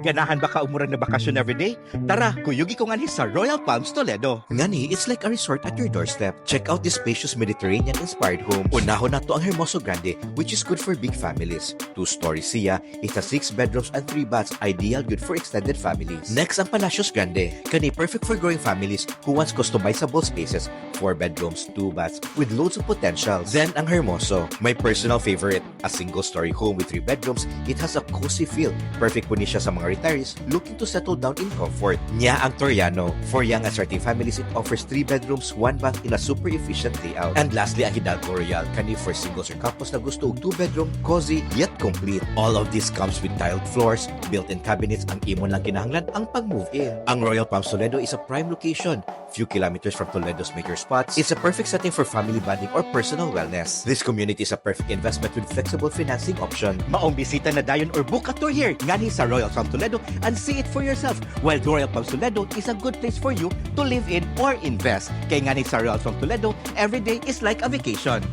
Ganahan ba ka og murag na bakasyon everyday? Tara, kuyugi ko nganhi sa Royal Palms Toledo. Ngani, it's like a resort at your doorstep. Check out this spacious Mediterranean-inspired home. Unahon nato ang Hermoso Grande, which is good for big families. Two-story siya, it has six bedrooms and three baths, ideal good for extended families. Next, ang Palacios Grande. Kani perfect for growing families who wants customizable spaces, four bedrooms, two baths, with loads of potentials. Then, ang Hermoso, my personal favorite, a single-story home with three bedrooms. It has a cozy feel. Perfect po ni siya sa mga retirees looking to settle down in comfort. Nya ang Toriano. For young and starting families, it offers three bedrooms, one bath in a super efficient layout. And lastly, ang Hidalgo Royal. Kani for singles or couples na gusto og two-bedroom, cozy, yet complete. All of this comes with tiled floors, built-in cabinets, ang imo lang kinahanglan ang pag-move in. Ang Royal Palms Toledo is a prime location, few kilometers from Toledo's major spots. It's a perfect setting for family bonding or personal wellness. This community is a perfect investment with flexible financing option. Maong bisita na dayon or book a tour here nganhi sa Royal Palms Toledo and see it for yourself. While Royal Palms Toledo is a good place for you to live in or invest. Kay nganhi sa Royal Palms Toledo, every day is like a vacation.